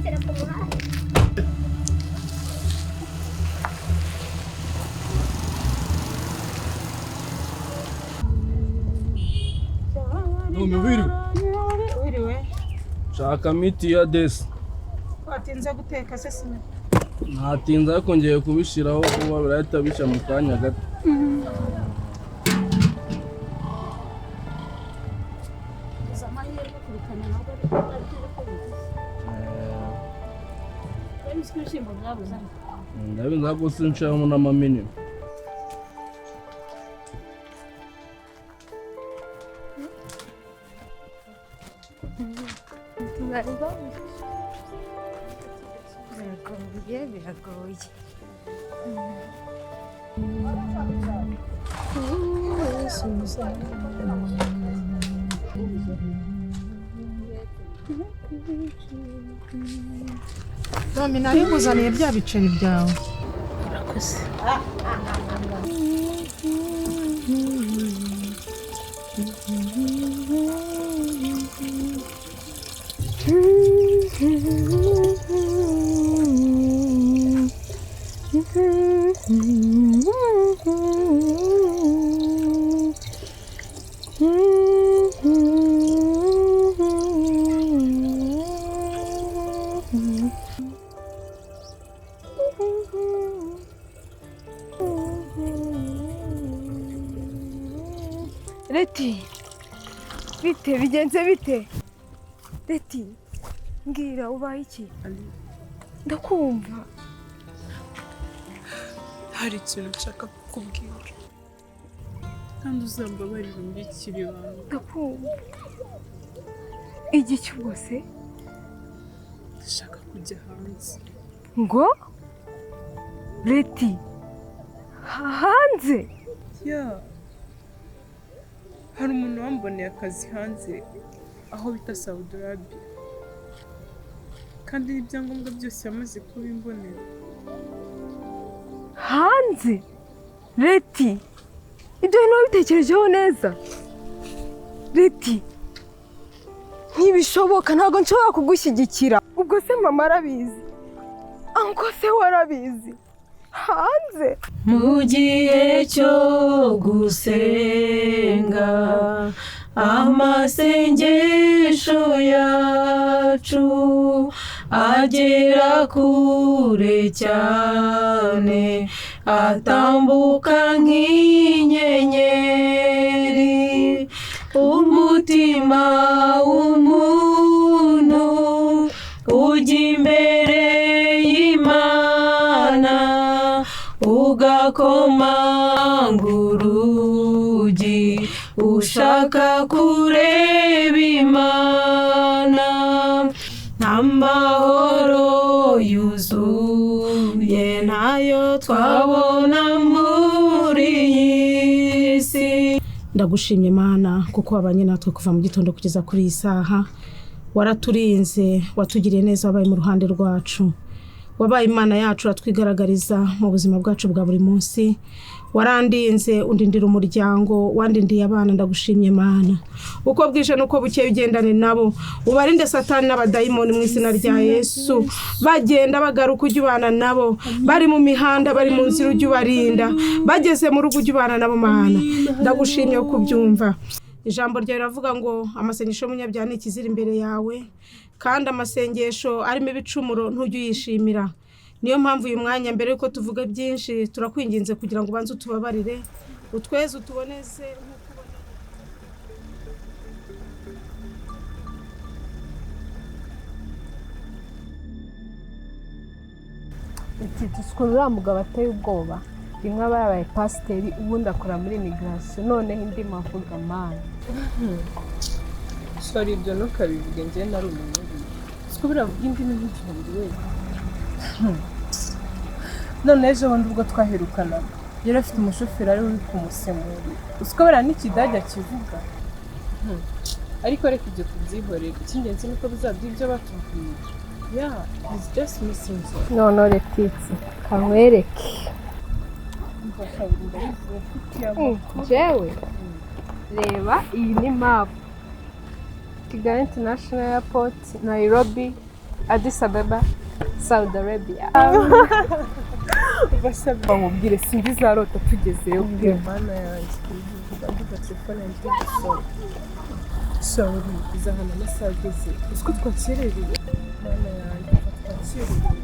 Kuyitera ku muhanda. Numi, wiriwe? Wiriwe. Shaka miti ya desi. Watinze guteka se sima? Ntatinze, ariko ngiye kubishyiraho vuba, birahita bishya mu kanya gato. Uzi amahirwe kubikana ntabwo ari byo ko bivuze. Wari uzi ko ibishyimbo byabuze ariko? Ndabizi, ariko sinshiramo n'amaminini. Biragoye, biragoye. Mami, nari nkuzaniye bya biceri byawe. Urakoze. Leti, bite bigenze bite? Leti, mbwira, ubaye iki? Ndakumva. Hari ikintu nshaka kukubwira kandi uzambabarire umbikire ibanga. Ndakumva. Igiki ubwo se? Ndashaka kujya hanze. Ngo Leti, hanze? Yeah, hari umuntu wamboneye akazi hanze aho bita Saudi Arabia, kandi n'ibyangombwa byose yamaze kubimbonera. Hanze? Leti, ibyo bintu wabitekerejeho neza? Leti, ntibishoboka, ntabwo nshobora kugushyigikira. Ubwo se mama arabizi? Uncle se warabizi? Hanze? Mu gihe cyo gusenga, amasengesho yacu agera kure cyane, atambuka nk'inyenyeri. Umutima w'umuntu ujya imbere y'Imana, ugakomanga urugi, ushaka kureba Imana. Nta mahoro yuzuye ntayo twabona muri iyi si. Ndagushimye Mana, kuko wabanye natwe kuva mu gitondo kugeza kuri iyi saha. Waraturinze, watugiriye neza, wabaye mu ruhande rwacu, wabaye Imana yacu, uratwigaragariza mu buzima bwacu bwa buri munsi. Warandinze, undindira umuryango, wandindiye abana. Ndagushimye Mana. Uko bwije n'uko bukeye ugendane nabo, ubarinde Satani n'abadayimoni mu izina rya Yesu. Bagenda bagaruka, ujye ubana nabo. Bari mu mihanda, bari mu nzira, ujye ubarinda. Bageze mu rugo, ujye ubana nabo. Mana, ndagushimye kubyumva. Ijambo ryawe riravuga ngo amasengesho y'umunyabyaha ni ikizira imbere yawe, kandi amasengesho arimo ibicumuro ntujye uyishimira. Niyo mpamvu uyu mwanya, mbere yuko tuvuga byinshi, turakwinginze kugira ngo ubanze utubabarire, utweze, utuboneze nk'uko ubona. Ati ukuntu uriya mugabo ateye ubwoba. Rimwe aba yabaye pasiteri, ubundi akora muri immigration, noneho indi mavuga mani. Sorry, ibyo ntukabivuge, njye nari umuntu siko biravuga indimi nk'igihumbi we. None ejo bundi ubwo twaherukanaga yari afite umushoferi ari we uri kumusemurira. Uziko buriya n'Ikidage akivuga? Ariko reka ibyo tubyihorere, icy'ingenzi ni uko bizaduha ibyo batubwiye. Yeah, he's just missing you. None Letitsi, kankwereke. Umva kabiri, ndabizi ufitiye amakuru. Jewe reba, iyi ni map, Kigali International Airport, Nairobi. Addis Ababa, Saudi Arabia. Basaba nkubwire, sinzi izarota tugezeyo bwe. Mana yanjye, ndumva telefone yanjye iri gusoma. Shawuri, izahana amasaha ageze, uzi ko twakererewe? Mana yanjye, twakererewe.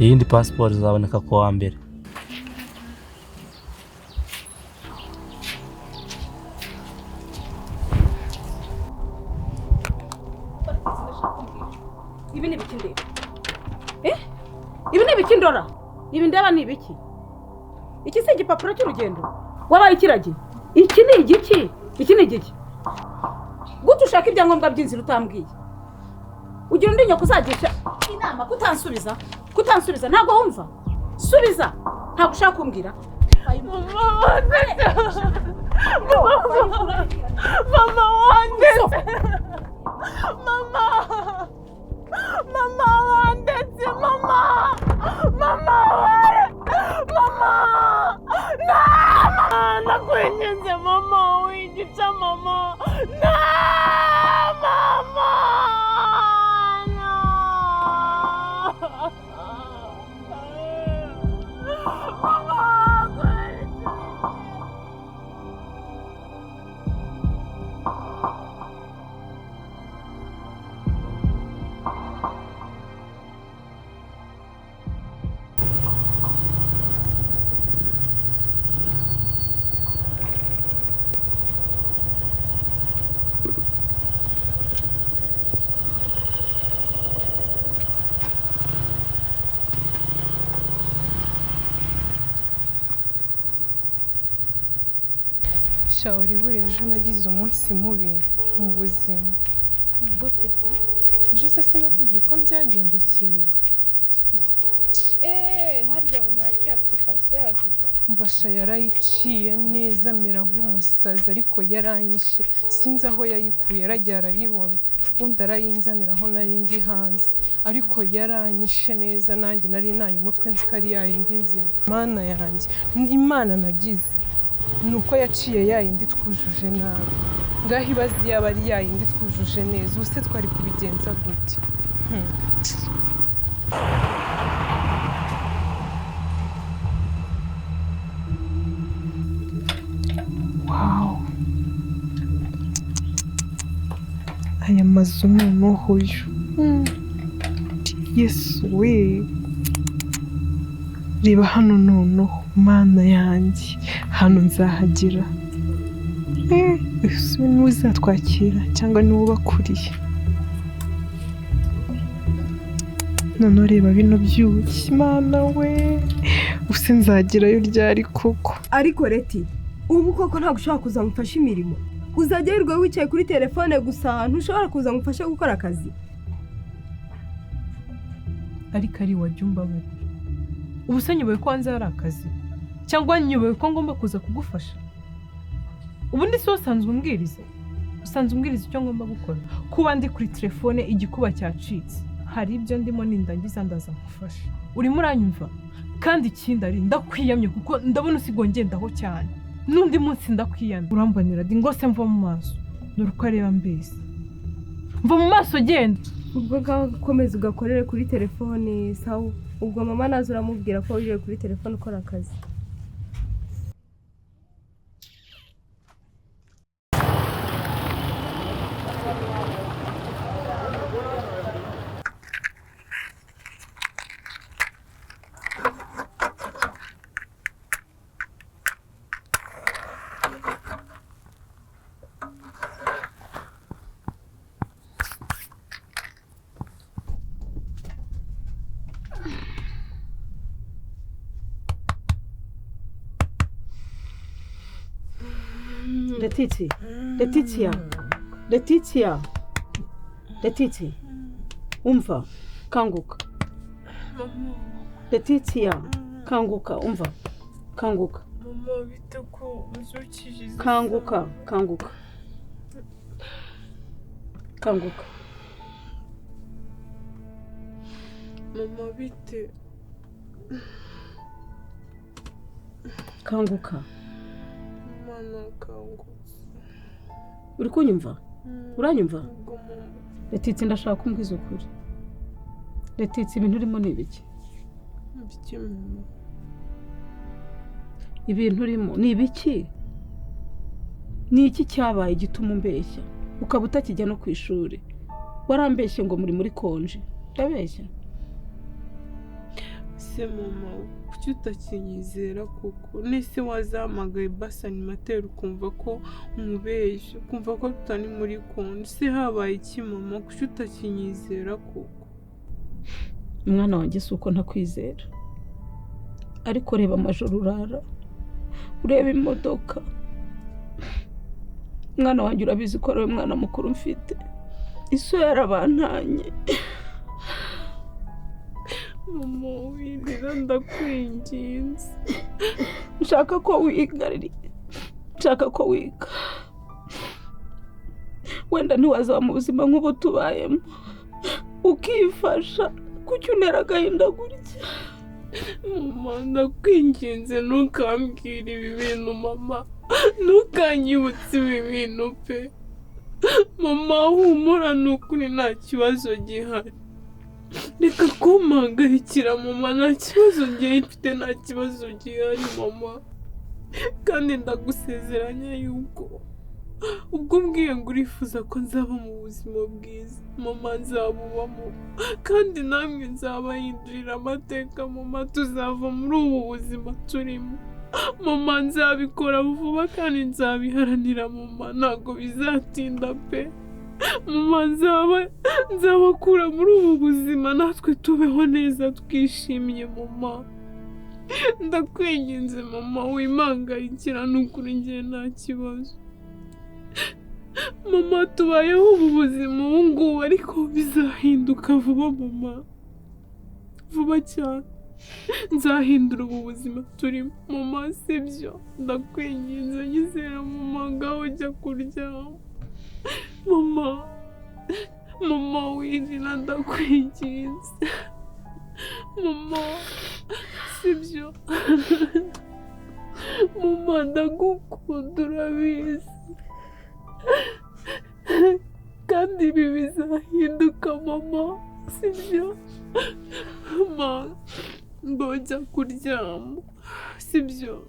Iyindi pasiporo izaboneka ku wa mbere. Ibi ni ibiki ndeba? Eh? Ibi ni ibiki ndora? Ibi ndeba ni ibiki? Iki si igipapuro cy'urugendo? Wabaye ikiragi? Iki ni igiki? Iki ni igiki? Gute ushaka ibyangombwa by'inzira utambwiye? Ugira undi nyoko uzagisha inama kutansubiza? Kutansubiza ntabwo wumva? Subiza! Ntabwo ushaka kumbwira? Mama wandetse, mama, mama wandetse, mama, mama we, mama, na nakwinginze mama, wigica mama, na mama, no. Mama. Shawuri, buriya ejo nagize umunsi mubi mu buzima. Gute se? Ejo se sinakubwiye uko byagendekeye? Eh, harya mama yaciye application ya visa. Mvasha yarayiciye neza amera nk'umusazi, ariko yaranyishe, sinzi aho yayikuye, yaragiye arayibona, ubundi arayinzanira aho nari ndi hanze, ariko yaranyishe neza, nanjye nari naye umutwe nzi ko ari yayindi nzima. Mana yanjye, Imana nagize ni uko yaciye yayindi twujuje nabi. Ngaho ibaze yaba ari yayindi twujuje neza, ubu se twari kubigenza gute? Wow, aya mazu noneho uyu Yesu we, reba hano noneho, Mana yanjye, hano nzahagera. Ese niwe uzatwakira cyangwa niwe ubakuriye? Noneho reba bino byuki, Mana we, use nzagerayo ryari koko? Ariko Leti, ubu koko ntabwo ushobora kuza ngo umfashe imirimo. Uzajya wirirwa wicaye kuri telefone gusa, ntushobora kuza ngo umfashe gukora akazi. Ariko ari wajya umbabarira. Ubu se nyobewe ko hanze hari akazi, cyangwa nyobewe ko ngomba kuza kugufasha? Ubundi si usanzwe umbwiriza, usanzwe umbwiriza icyo ngomba gukora. Kuba ndi kuri telefone igikuba cyacitse, hari ibyo ndimo nindangiza ndaza nkufasha. Urimo uranyumva? Kandi ikindi ari ndakwiyamye, kuko ndabona usigaye ngendaho cyane. N'undi munsi ndakwiyamye. Urambonera ndi ngo se mva mu maso, dore uko areba mbese. Mva mu maso genda. Ubwo ngaho ukomeza ugakorere kuri telefone sawa. Ubwo mama naza uramubwira ko wiriwe kuri telefone ukora akazi. Letiti, Letitia, Letitia, Letiti, umva, kanguka. Letitia, kanguka, umva, kanguka. Mama bite ko uzukije. Kanguka, kanguka. Kanguka. Mama bite. Kanguka. Mama kangutse. Uri kunyumva? Uranyumva? Letiti ndashaka kumbwiza ukuri. Letiti ibintu urimo ni ibiki? Ibiki mama? Ibintu urimo ni ibiki? Ni iki cyabaye gituma umbeshya ukaba utakijya no ku ishuri? Warambeshye ngo muri konje. Ndabeshya? Se mama, kuki utakinyizera koko? Nese wazahamagaye basi animateri ukumva ko umubeshya, ukumva ko tutari muri konje. Se habaye iki mama? Kuki utakinyizera koko? Umwana wanjye si uko ntakwizera, ariko reba amajoro urara, ureba imodoka. Mwana wanjye urabizi ko ari we mwana mukuru mfite, iso yarabantanye. Mama wirira ndakwinginze. Nshaka ko wiga, nshaka ko wiga. Wenda ntiwazaba mu buzima nk'ubu tubayemo, ukifasha. Kuki untera agahinda gutya? Mama ndakwinginze ntukambwire ibi bintu mama, ntukanyibutse ibi bintu pe. Mama humura ni ukuri nta kibazo gihari. Reka kumpangayikira mama, nta kibazo ngiye mfite, nta kibazo gihari mama. Kandi ndagusezeranya yuko ubwo umbwiye ngo urifuza ko nzaba mu buzima bwiza mama, nzabubamo. Kandi namwe nzabahindurira amateka mama, tuzava muri ubu buzima turimo mama. Nzabikora vuba kandi nzabiharanira mama, ntabwo bizatinda pe. Mama nzabakura muri ubu buzima natwe tubeho neza twishimye mama. Ndakwinginze mama, wimpangayikira ni ukuri ngiye nta kibazo. Mama tubayeho ubu buzima ubu ngubu ariko bizahinduka vuba mama, vuba cyane. Nzahindura ubu buzima turimo mama, sibyo? Ndakwinginze nyizera mama, ngaho ujya kuryama mama. Mama wirira ndakwinginze mama, sibyo? Mama ndagukunda urabizi, kandi ibi bizahinduka mama, sibyo? Mama ngo jya kuryama, sibyo?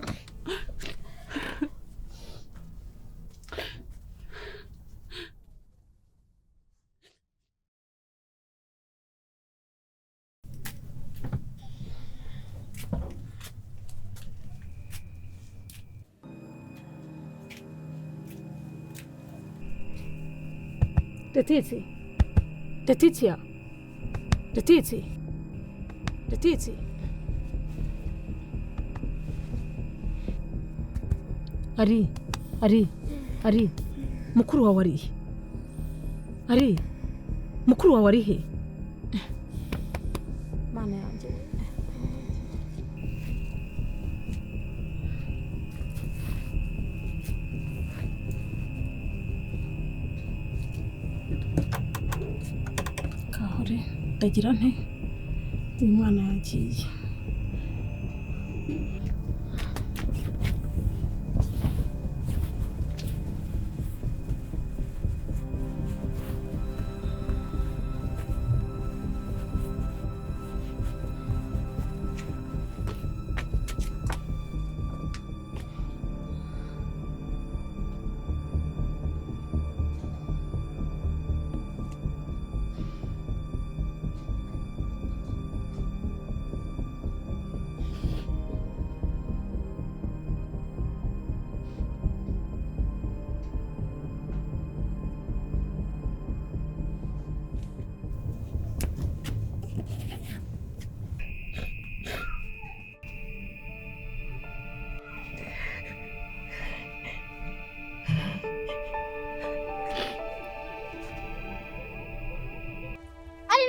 Letiti, Letitia, Letiti, Letiti. Ari, Ari, Ari, mukuru wawe ari he? Ari, mukuru wawe ari he? Mana yanjye. Kahore, ndagira nte? Uyu mwana yagiye.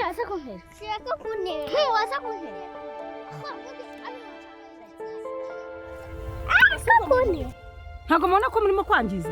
Waza kuntera. Shaka kuntera. Waza kuntera. Kuntera. Ntabwo mubona ko murimo kwangiza?